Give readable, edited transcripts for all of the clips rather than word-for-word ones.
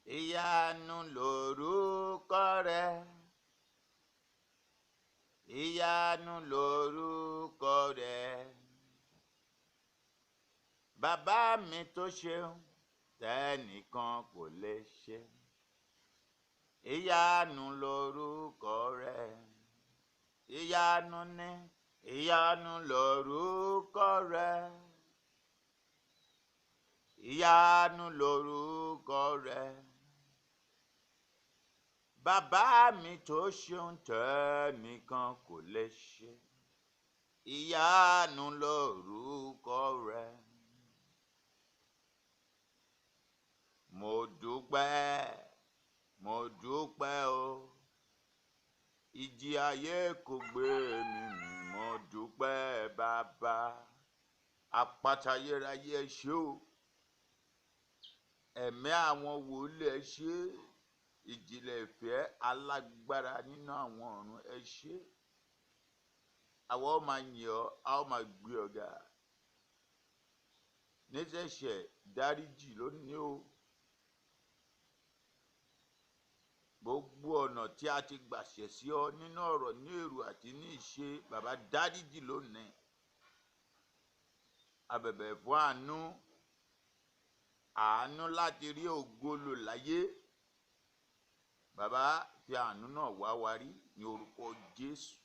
Ìyanu lorúkọ rẹ̀. Ìyanu lorúkọ rẹ̀. Bàbá mi tó ṣeun tẹ́nìkan kò lè ṣe. Ìyanu lorúkọ rẹ̀. Ìyanu ni, ìyanu lorúkọ rẹ̀. Ìyanu lorúkọ rẹ̀. Bàbá mi tó ṣeun tẹ́nìkan kò lè ṣe. Ìyanu lorúkọ rẹ̀. Mo dúpẹ́, mo dúpẹ́ o. Ìjì ayé kò gbé mi mì, mo dúpẹ́ bàbá. Àpáta ayérayé, ẹ ṣé o. Ẹ̀mí àwọn wòlíì, ẹ ṣé. Ìjìnlẹ̀ ìfẹ́ alágbára nínú àwọn ọ̀run, ẹ ṣé. Àwa ó máa yìn ọ́, a ó máa gbé ọ ga. Níṣẹ̀ṣẹ̀ dáríjì lónìí o. Gbogbo ọ̀nà tí a ti gbàṣẹ̀ sí ọ nínú ọ̀rọ̀, ní èrò àti ní ìṣe, bàbá dáríjì lónìí. A bẹ̀bẹ̀ fún àánú, àánú láti rí ògo lò láyé. Bàbá fi àánú náà wá wa rí ní orúkọ Jésù.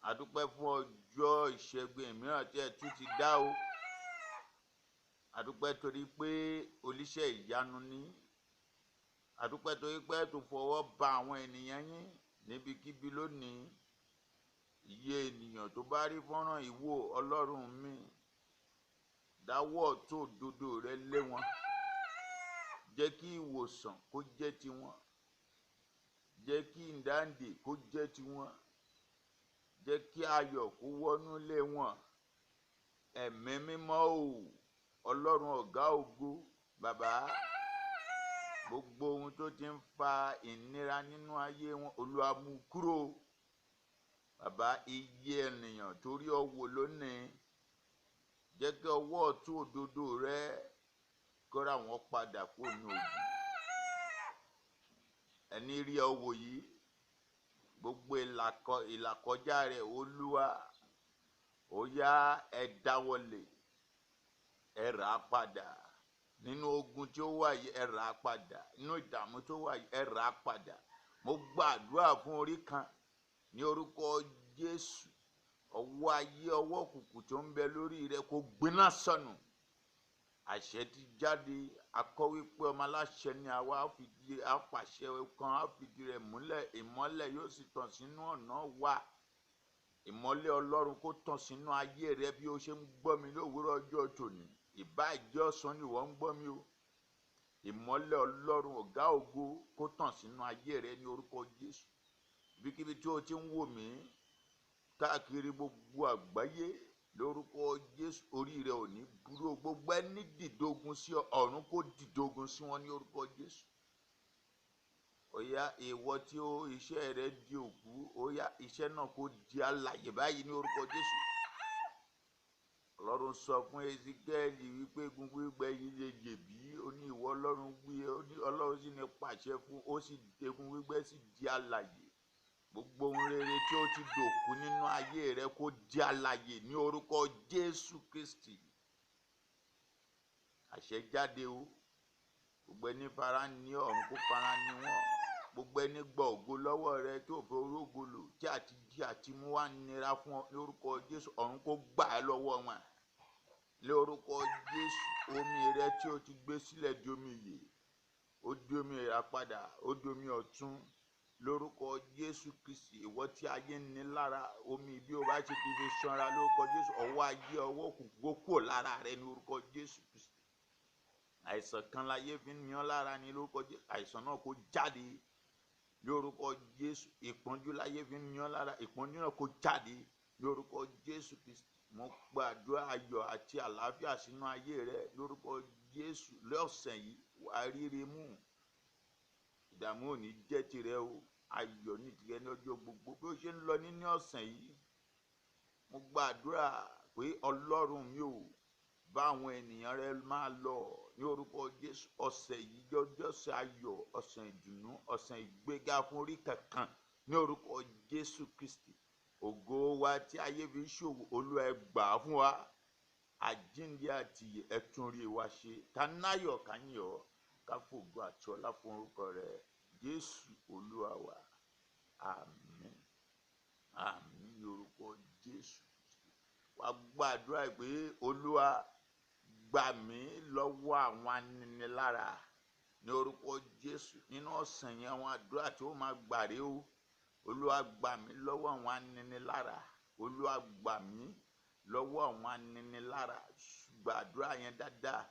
A dúpẹ́ fún ọjọ́ ìṣẹ́gun mìíràn tí ẹ tún ti dá o. A dúpẹ́ torí pé oníṣẹ́ ìyanu ni. A dúpẹ́ torí pé ẹ tún fọwọ́ ba àwọn ènìyàn yín níbikíbi lónìí. Iye ènìyàn tó bá rí fọ́nrán ìwò Ọlọ́run mi, dáwọ́ tó òdodo rẹ lé wọn. Jẹ́ kí ìwòsàn kó jẹ́ tiwọn. Jẹ́ kí ìdáǹdè kó jẹ́ tiwọn. Jẹ́ kí ayọ̀ kó wọnú lé wọn. Ẹ̀mí mímọ́ o, Ọlọ́run ọ̀gá ògo, bàbá. Gbogbo ohun tó ti ń fa ìnira nínú ayé wọn, Olúwa mú kúrò. Bàbá, iye ènìyàn torí ọ wò lónìí, jẹ́ kí ọwọ́ ọ̀tún òdodo rẹ kó rà wọ́n padà kúrò ní ogun. Ẹni rí ọ wò yìí, gbogbo ìlàkọjá rẹ̀, Olúwa, ó yá ẹ dáwọ́lé, ẹ rà á padà. Nínú ogun tí ó wà yìí, ẹ rà á padà. Nínú ìdààmú tó wà yìí, ẹ rà á padà. Mo gbàdúrà fún orí kan ní orúkọ Jésù. Ọwọ́ ayé, ọwọ́ òkùnkùn tó ń bẹ lórí rẹ kó gbiná sọnù. Àṣẹ ti jáde, akọ wípé ọmọ aláṣẹ ni àwa, á fìdí apàṣẹ kan, á fìdí rẹ̀ múlẹ̀. Ìmọ́lẹ̀ yóò sì tàn sínú ọ̀nà wa. Ìmọ́lẹ̀ Ọlọ́run kó tàn sínú ayé rẹ bí o ṣe ń gbọ́ mi lówùúrọ̀ ọjọ́ tòní. Ìbá ìjọ ọ̀sán ni ìwọ ń gbọ́ mi o. Ìmọ́lẹ̀ Ọlọ́run ọ̀gá ògo kó tàn sínú ayé rẹ ní orúkọ Jésù. Ibikíbi tí o ti ń wò mí káàkiri gbogbo àgbáyé, lórúkọ Jésù, orí rẹ ò ní burú. Gbogbo ẹni dìdógun sí ọ, ọ̀run kó dìdógun sí wọn ní orúkọ Jésù. Ó yá, ìwọ tí ó iṣẹ́ rẹ di òkú, ó yá, iṣẹ́ náà kó di alààyè báyìí ní orúkọ Jésù. Ọlọ́run sọ fún Ezekiel wípé egungun gbígbẹ yìí lè yè bí. Ó ní ìwọ Ọlọ́run wí, ó ní Ọlọ́run sì ní pàṣẹ fún, ó sì egungun gbígbẹ sì di alààyè. Gbogbo ohun rere tí ó ti dòkú nínú ayé rẹ kó di alààyè ní orúkọ Jésù Kristi. Àṣẹ jáde o. Gbogbo ẹni fara ní ọ̀run kó fara ní wọn. Gbogbo ẹni gba ògo lọ́wọ́ rẹ tí ò fẹ́ orógo lò, tí àti jí àti mú wá nira fún ọ ní orúkọ Jésù, ọ̀run kó gbà ẹ́ lọ́wọ́ wọn. Ní orúkọ Jésù, omi rẹ tí o ti gbé sílẹ̀ di omi ìyè, ó di omi ìràpadà, ó di omi ọ̀tun. Lórúkọ Jésù Kristi, ìwọ tí ayé ń ní lára, omi bí o bá ṣe ti fi sanra, lórúkọ Jésù, ọwọ́ ayé, ọwọ́ òkùnkùn kó kúrò lára rẹ ní orúkọ Jésù Kristi. Àìsàn kan láyé fi ń yan lára ní lórúkọ Jésù, àìsàn náà kó jáde lórúkọ Jésù. Ìpọ́njú láyé fi ń yan lára, ìpọ́njú náà kó jáde lórúkọ Jésù Kristi. Mo gbàdúrà ayọ̀ àti àlàáfíà sínú ayé rẹ lórúkọ Jésù. Lọ́sẹ̀ yìí, wàá ríre mú. Ìdààmú ò ní jẹ́ tirẹ̀ o. Ayọ̀ ní tirẹ̀ ní ọjọ́ gbogbo. Bí ó ṣe ń lọ nínú ọ̀sẹ̀ yìí, mo gbàdúrà pé Ọlọ́run mi ò bá àwọn ènìyàn rẹ máa lọ ní orúkọ Jésù. Ọ̀sẹ̀ yìí jọjọ́ ọ̀sẹ̀ ayọ̀, ọ̀sẹ̀ ìdùnnú, ọ̀sẹ̀ ìgbéga fún orí kankan ní orúkọ Jésù Kristi. Ògo wa tí ayé fi ń ṣòwò, Olúwa ẹ gbà á fún wa. Àjíǹde àti ìyè, ẹ tún rí wa ṣe. Kánáyọ̀ káyọ̀ ká fògo àti ọlá fún orúkọ rẹ, Jésù Olúwa wa. Àmín, àmín ní orúkọ Jésù Kristi. Wá gbàdúrà pé Olúwa gbà mí lọ́wọ́ àwọn aninilára ní orúkọ Jésù. Nínú ọ̀sẹ̀ yẹn, àwọn àdúrà tí ó máa gbà rèé o. Olúwa gbà mí lọ́wọ́ àwọn aninilára. Olúwa gbà mí lọ́wọ́ àwọn aninilára. Gbàdúrà yẹn dáadáa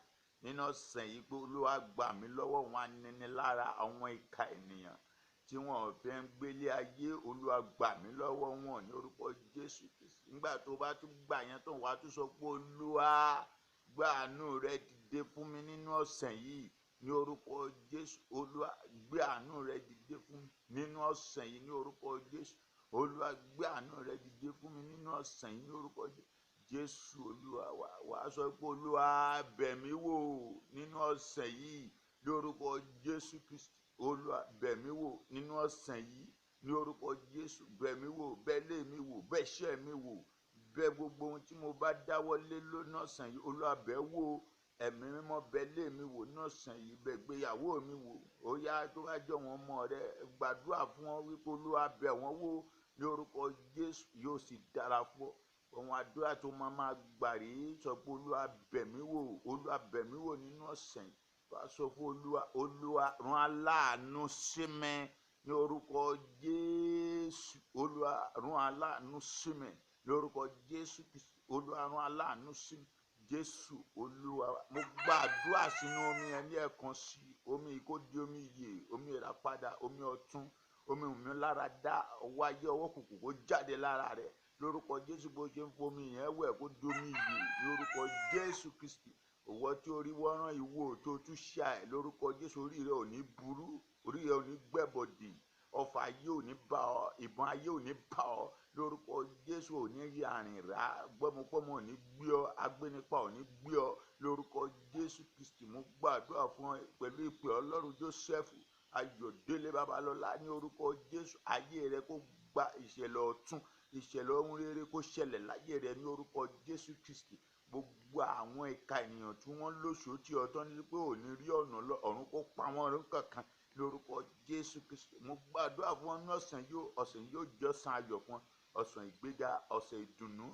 nínú ọ̀sẹ̀ yìí pé Olúwa gbà mí lọ́wọ́ àwọn aninilára, àwọn ìka ènìyàn tí wọn ò fẹ́ ń gbélé ayé. Olúwa gbà mí lọ́wọ́ wọn ní orúkọ Jésù Kristi. Nígbà tó bá tún gbà yẹn tó wàá tún sọ pé Olúwa gbà àánú rẹ dìde fún mi nínú ọ̀sẹ̀ yìí ní orúkọ Jésù. Olúwa gbé àánú rẹ dìde fún mi nínú ọ̀sẹ̀ yìí ní orúkọ Jésù. Olúwa gbé àánú rẹ dìde fún mi nínú ọ̀sẹ̀ yìí ní orúkọ Jésù. Olúwa wa wàá sọ pé Olúwa bẹ̀ mí wò nínú ọ̀sẹ̀ yìí ní orúkọ Jésù Kristi. Olúwa bẹ̀ mí wò nínú ọ̀sẹ̀ yìí ní orúkọ Jésù. Bẹ̀ mí wò, bẹ̀ lé mi wò, bẹ̀ iṣẹ́ mi wò, bẹ̀ gbogbo ohun tí mo bá dáwọ́ lé lónà ọ̀sẹ̀ yìí. Olúwa bẹ̀ wò, ẹ̀mí mímọ́ bẹ̀ lé mi wò nínú ọ̀sẹ̀ yìí, bẹ̀ gbéyàwó mi wò. Ó yá, tó bá jọ wọn ọmọ rẹ, gbàdúrà fún wọn wípé Olúwa bẹ̀ wọ́n wò ní orúkọ Jésù, yóò sì dára fún ọ. Àwọn àdúrà tó máa máa gbà rèé, sọ pé Olúwa bẹ̀ mí wò, Olúwa bẹ̀ mí wò nínú ọ̀sẹ̀ yìí. Wàá sọ fún Olúwa, Olúwa rán aláàánú sí mi ní orúkọ Jésù. Olúwa rán aláàánú sí mi ní orúkọ Jésù Kristi. Olúwa rán aláàánú sí mi. Jésù Olúwa, mo gbàdúrà sínú omi yẹn ní ẹ̀kan sí i. Omi yìí kó di omi ìyè, omi ìràpadà, omi ọ̀tun, omi ìmúláradá. Ọwọ́ ayé, ọwọ́ kùkù kó jáde lára rẹ lórúkọ Jésù. Bó ṣe ń fomi yẹn wẹ̀, kó di omi ìyè lórúkọ Jésù Kristi. Òwò tí orí wọ́rán ìwò tó tún ṣá ẹ̀ lórúkọ Jésù, orí rẹ ò ní burú, orí rẹ ò ní gbẹ̀bọ̀dì, ọfà ayé ò ní bá ọ, ìbọn ayé ò ní bá ọ lórúkọ Jésù. Ò ní rí àrìn rà, gbọ́mọgbọ́mọ ò ní gbé ọ, agbénipa ò ní gbé ọ lórúkọ Jésù Kristi. Mo gbàdúrà fún ọ pẹ̀lú ìpè Ọlọ́run Joseph Ayọ̀délé Babalọ́lá ní orúkọ Jésù. Ayé rẹ kó gba ìṣẹ̀lẹ̀ ọ̀tun, ìṣẹ̀lẹ̀ ohun rere kó ṣẹlẹ̀ láyé rẹ ní orúkọ Jésù Kristi. Gbogbo àwọn ìka ènìyàn tí wọ́n lóṣòó tí ọtọ́ ní pé ò ní rí ọ̀nà lọ, ọ̀run kó pa wọ́n run kankan lórúkọ Jésù Kristi. Mo gbàdúrà fún ọ ní ọ̀sán yóò, ọ̀sán yóò jọ́sàn ayọ̀ fún ọ, ọ̀sán ìgbéga, ọ̀sẹ̀ ìdùnnú,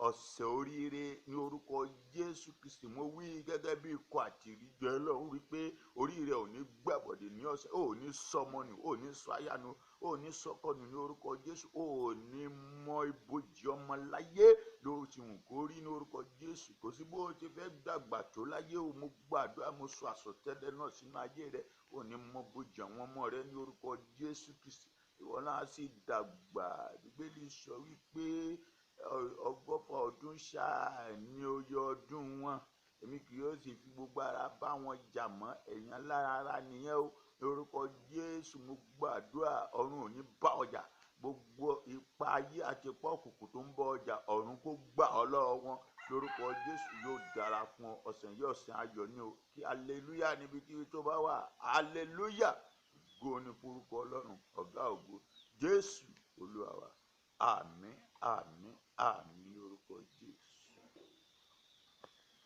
ọ̀sẹ̀ oríire ní orúkọ Jésù Kristi. Mo wí gẹ́gẹ́ bí ikọ̀ àti ìríjú Ọlọ́run wípé oríire ò ní gbàbọ̀dè ní ọ̀sẹ̀, ò ní sọmọ nù, ò ní sọ aya nù, ò ní sọkọ nù ní orúkọ Jésù. Ò ní mọ ibojì ọmọ láyé ló ti wù kó rí ní orúkọ Jésù. Kò sí bó o ti fẹ́ dàgbà tó láyé o. Mo gbàdúrà, mo sọ àsọtẹ́lẹ̀ náà sínú ayé rẹ, ò ní mọ ibojì àwọn ọmọ rẹ ní orúkọ Jésù Kristi. Ìwọ náà sì dàgbà. Bíbélì sọ wípé 120 ọdún ṣáà ní oyè ọdún wọn, èmi kì yóò sì fi gbogbo ara bá wọn jà mọ́. Èèyàn lára ara nìyẹn o. Lórúkọ Jésù, mo gbàdúrà, ọ̀run ò ní bá ọjà. Gbogbo ipa ayé àti ipá òkùnkùn tó ń bọ ọjà, ọ̀run kó gbà ọ́ lọ́wọ́ wọn lórúkọ Jésù. Yóò dára fún ọ. Ọ̀sẹ̀ yìí ọ̀sẹ̀ ayọ̀ ni o. Kí aleluya níbi tí tó bá wà, aleluya, ògo ni forúkọ Ọlọ́run ọ̀gá ògo. Jésù Olúwa wa. Àmín, àmín, àmín lórúkọ